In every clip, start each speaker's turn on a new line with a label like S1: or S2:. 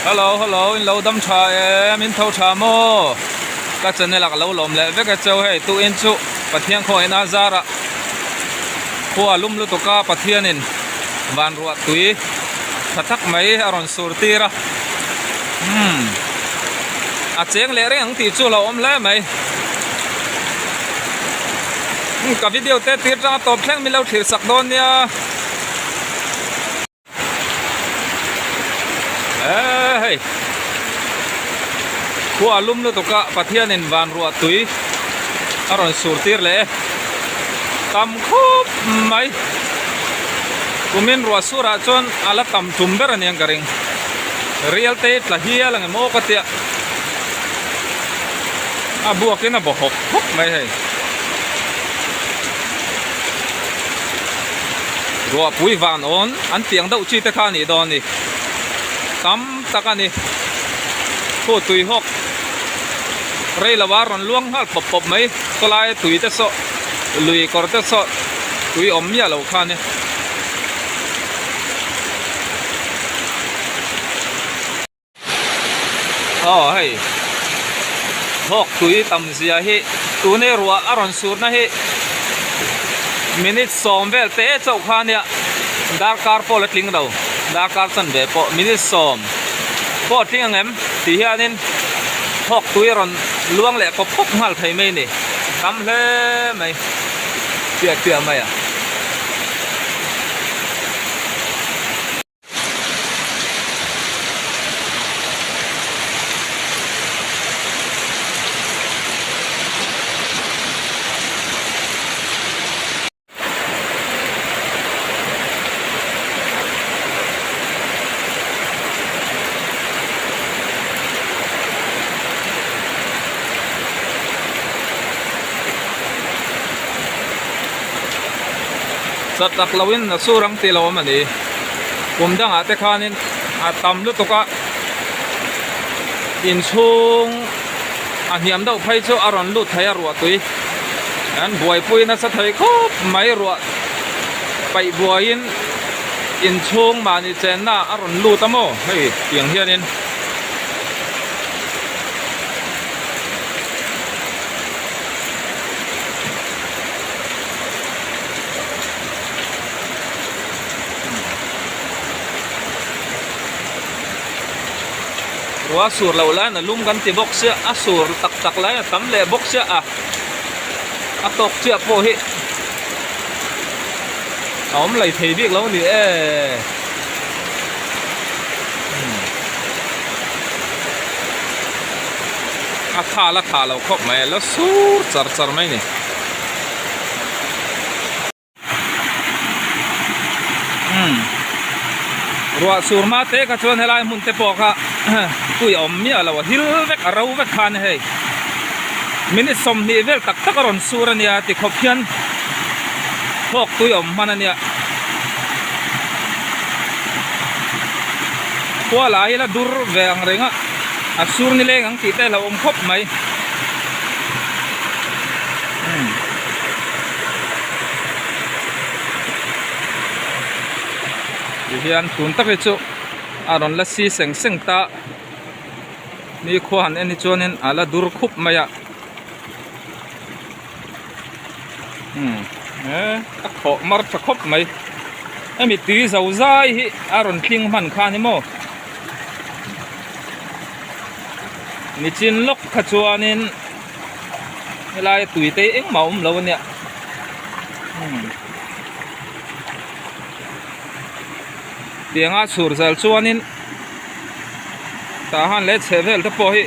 S1: Hello hello in lo dam tha em in tho tha maw ka channel ah ka lo lawm leh vek a cheu hei tu in chu Pathian khaw ina zarah khua lum lutuk a Pathian in van ruah tui tha tak mai a rawn sur tir a umm a cheng leh reng ang tih chu a lo awm hle mai ka video te tir tanga tawp thleng min lo thlir sak dawn nia. Eee hei khua a lum lutuk a Pathianin van ruah tui a rawn sur tir leh e tam khawp mai kumin ruah surah chuan a la tam tum ber a niang ka ring rial te hi tla hial ang em aw ka tia a buakin a baw hawk hawk mai hei. Ruahpui van awn an tiang deuh chi te kha a nih dawn a ni. Tam tak a ni. Khu tui hawk rei lo a rawn luang nghal pawp pawp mai. Khawlaia tui te saw lui kawr te saw tui awm miah lo kha a ni. Aw hei thawk tui tam zia hi tune ruah a rawn sur na hi minute sawm vel te chauh kha ania darkar pawh la tling lo darkar chanve pawh minute sawm pawh a tling ang em tih hianin thawk tui a rawn luang leh pawp pawp nghal thei mai a ni tam hle mai chiah chiah mai a. Chat tak loin a sur ang tih lo awm a ni. Kum dangah te khanin a tam lutuk a, inchhung a hniam deuh phei chu a rawn lut thei a ruah tui. An buaipui nasa thei khawp mai ruah paih buaiin inchhung mahni chenna a rawn lut a maw hei tiang hianin. Ruah sur loh laiin a lum kan ti bawk sia a sur tak tak laiin a tam leh bawk sia a a tawk chiah pawh hi a awm lei thei bik lo a ni e. A thal a thah lo khawp mai a la sur char char mai a ni. Ruah sur hma te kha chuan helai hmun te pawh kha tui a awm miah lo a hil vek a ro vek khan hei minute 20 vel tak tak a rawn sur a nia tikhawp hian thawk tui a awm hman a nia khua lah hi la dur ve ang reng a a sur ni leng ang tih te a hlauhawm khawp mai. Ti hian tun tak hi chu a rawn la si seng seng ta ni khua han en hi chuanin a la dur khup mai a umm e a khawh mar tha khawp mai hemi tui zo zai hi a rawn tling hman kha a ni maw nichin lawk kha chuanin. Helai tui te engmah a awm lo ania umm tianga chhur zal chuanin tah han leh chheh vel te pawh hi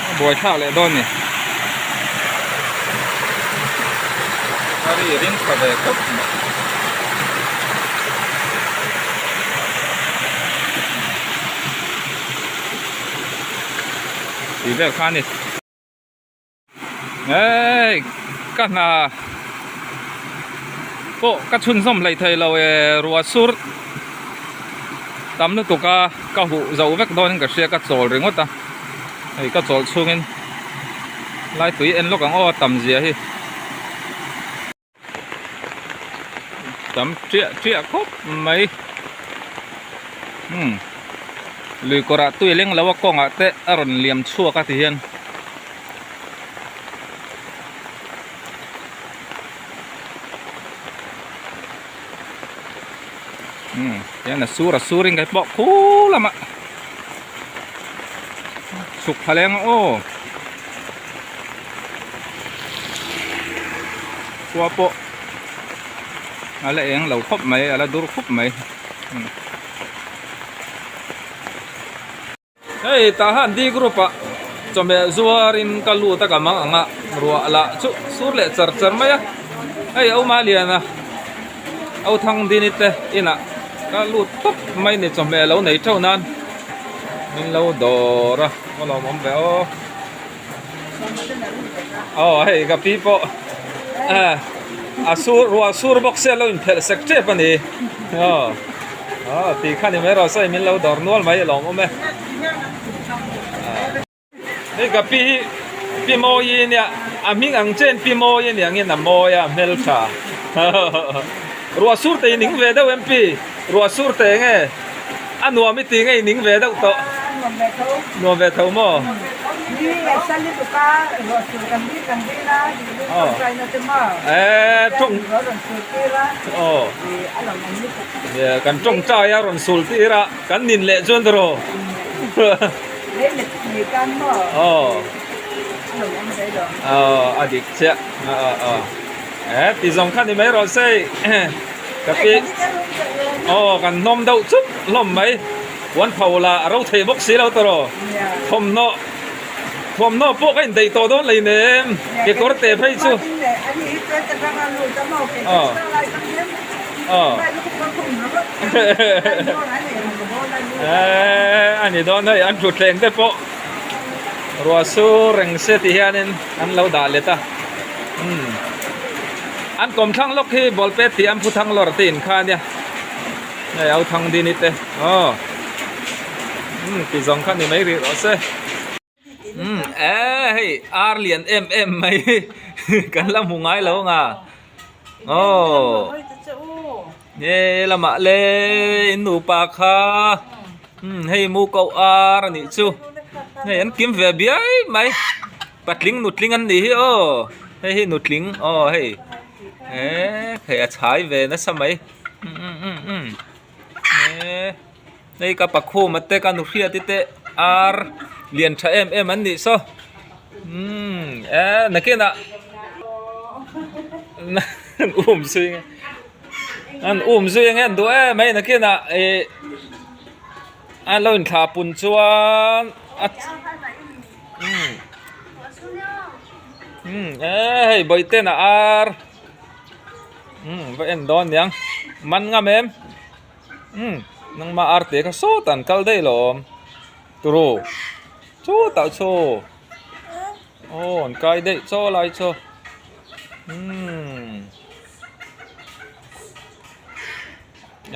S1: a buai thlak leh dawn a ni a ri ring tha ve khawp mai. Tih vel kha a ni hei ka hna pawh ka chhunzawm hlei thei lo e ruah sur tam lutuk a ka huh zo vek dawn in ka hria ka chawl ringawt a hei ka chawl chhungin lai tui en lawk ang aw a tam zia hi. Tam triah triah khawp mai. Umm lui kawrah tui leng lo a kawngah te a rawn liam chhuak a ti hian. Umm tihian a sur a sur in ka pawh khu lamah chhuk thla leng a aw khua pawh a la eng lo khawp mai a la dur khup mai. Hei tah han D group ah chawhmeh zuarin ka lut a ka mang ang a ruah lah chu sur leh char char mai a hei a uma lian a au thang dini te inah ka lut tawp mai ni chawhmeh lo nei theuh nan min lo dawr a ka lawmawm ve aw aw hei ka pi pawh a sur ruah sur bawk sia lo inphelh sek tep a ni aw aw tih kha ni mai rawh sawi min lo dawr nual mai a lawmawm e hei ka pi hi pi mawi nia a hming ang chen pi mawi a ni angin a mawi a hmeltha ruah sur te i ning ve deuh em pi ruah sur te enge A nuam i ti ngei ning ve deuh tawh. Nuam ve tho maw? Eee tawng aw kan tawngtai a rawn sul tir a kan nin leh chuan tawh rawh. Aw aw a dik chiah aw aw e ti zawng kha ni mai rawh se. Ka pi aw kan hnawm deuh chup hlawm mai puan pho la a ro thei bawk si lo tawh rawh thawmhnaw thawmhnaw pawh ka indaih tawh dawn lei nem kekawr te phei chu aw aw eee a ni dawn hei an thutthleng te pawh ruah sur reng se ti hianin an lo dah let a umm. An kawmthlang lawk hi ball pet tih an phu thang lawr te in kha ania hei au thang dini te aw umm ti zawng kha ni mai rih rawh se umm e hei ar lian em em mai kan la hmu ngai lo anga aw nge lamah le in nupa kha umm hei mu koh ar a nih chu hei an kim ve biai mai. Patling nutling an nih hi aw hei hi nutling aw hei eee hei a chhai ve nasa mai umm umm umm eee hei ka pakhum te ka nuhriat te ar lian tha em em an nih saw umm eee nakinah an um zui nge an um zui nge an duh em mai nakinah ih an lo inthlah pun chuan a. Umm umm e hei bawihten a ar umm va en dawn niang man ngam em umm nangmah ar te kha sawtah an kal daih lo awm turu chutah chu aw an kai daih chaw lai chu umm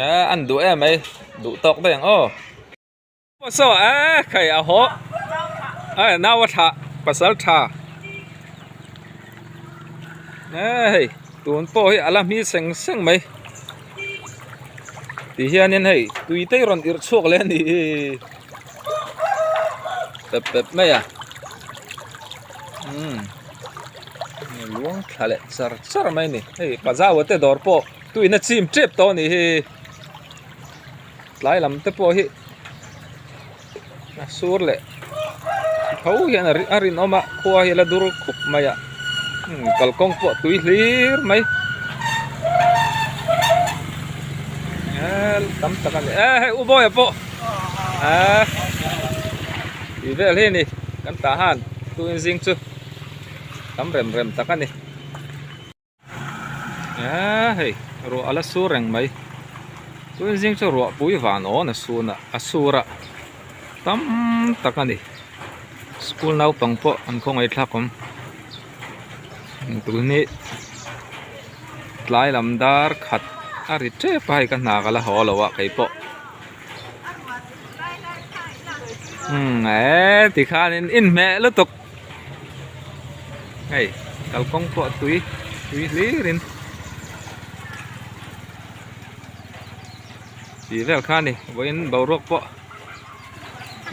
S1: e an duh em mai duh tawk daih ang aw. Saw e khai a haw e nau a thlah pasal tha e hei tun pawh hi a la hmi seng seng mai ti hianin hei tui te rawn irh chhuak leh a ni pep pep mai a umm luang thla leh char char mai a ni hei pazaua te dawr pawh tuiin a chim tep tawh a nih hi. Tlai lam te pawh hi a sur leh tho hian a rinawm a khua hi a la dur khup mai a kalkawng pawh a tui hlir mai tam tak a ni e hei u Bawia pawh eee tih vel hi a ni kan tah han tuin zing chu tam rem rem tak a ni. Eee hei ruah a la sur reng mai chuan zing chu ruah pui van awn a sun a a sur a tam tak a ni school naupang pawh an khawngaih thlak awm tun hi tlai lam dar khat a ri tep a hei ka hna ka la haw lo a keipawh umm eee tikhanin inhmeh lutuk. Hei kalkawng pawh tui tui hlir in. Tih vel kha a ni vawiin boruak pawh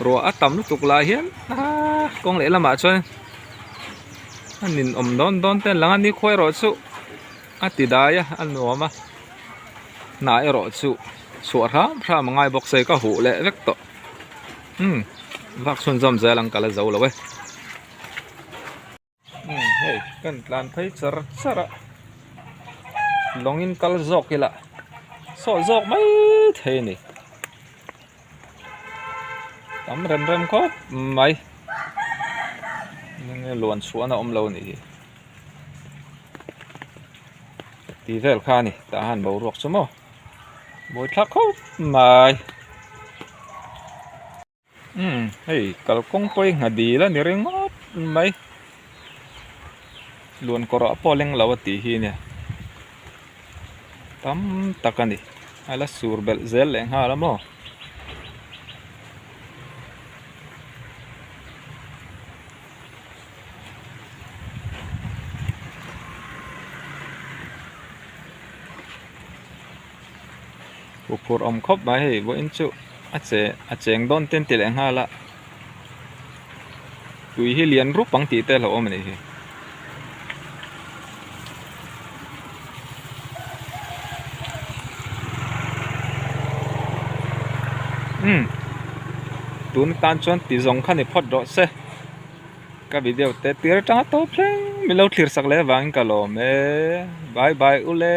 S1: ruah a tam lutuk lah hian aaa kawng leh lamah chuan a ninawm dawn dawn te an lang a nikhua erawh chu a ti dai a a nuam a hna erawh chu chhuah hram hram a ngai bawk se ka huh leh vek tawh umm vak chhunzawm zel ang ka la zo lo e. Umm hei kan tlan phei char char a lawngin kal zawk ila sawh zawk mai thei a ni tam rem rem khawp mai enge luan chhuahna awm lo a nih hi tih vel kha a ni tah han boruak chu maw buai thlak khawp mai. Umm hei kalkawng pawh hi ngha dil a ni ringawt mai luan kawr ah pawh a leng lo a tih hi nia tam tak a ni a la sur belh zel leh nghal a maw. Huphurh awm khawp mai hei vawiin chu a che a cheng dawn te an ti leh nghal a tui hi lian rup ang tih te a hlauhawm a nih hi. Umm tun atan chuan ti zawng kha ni phawt rawh se ka video te tir atanga tawp thleng min lo thlir sak leh avangin ka lawm e bye bye ule.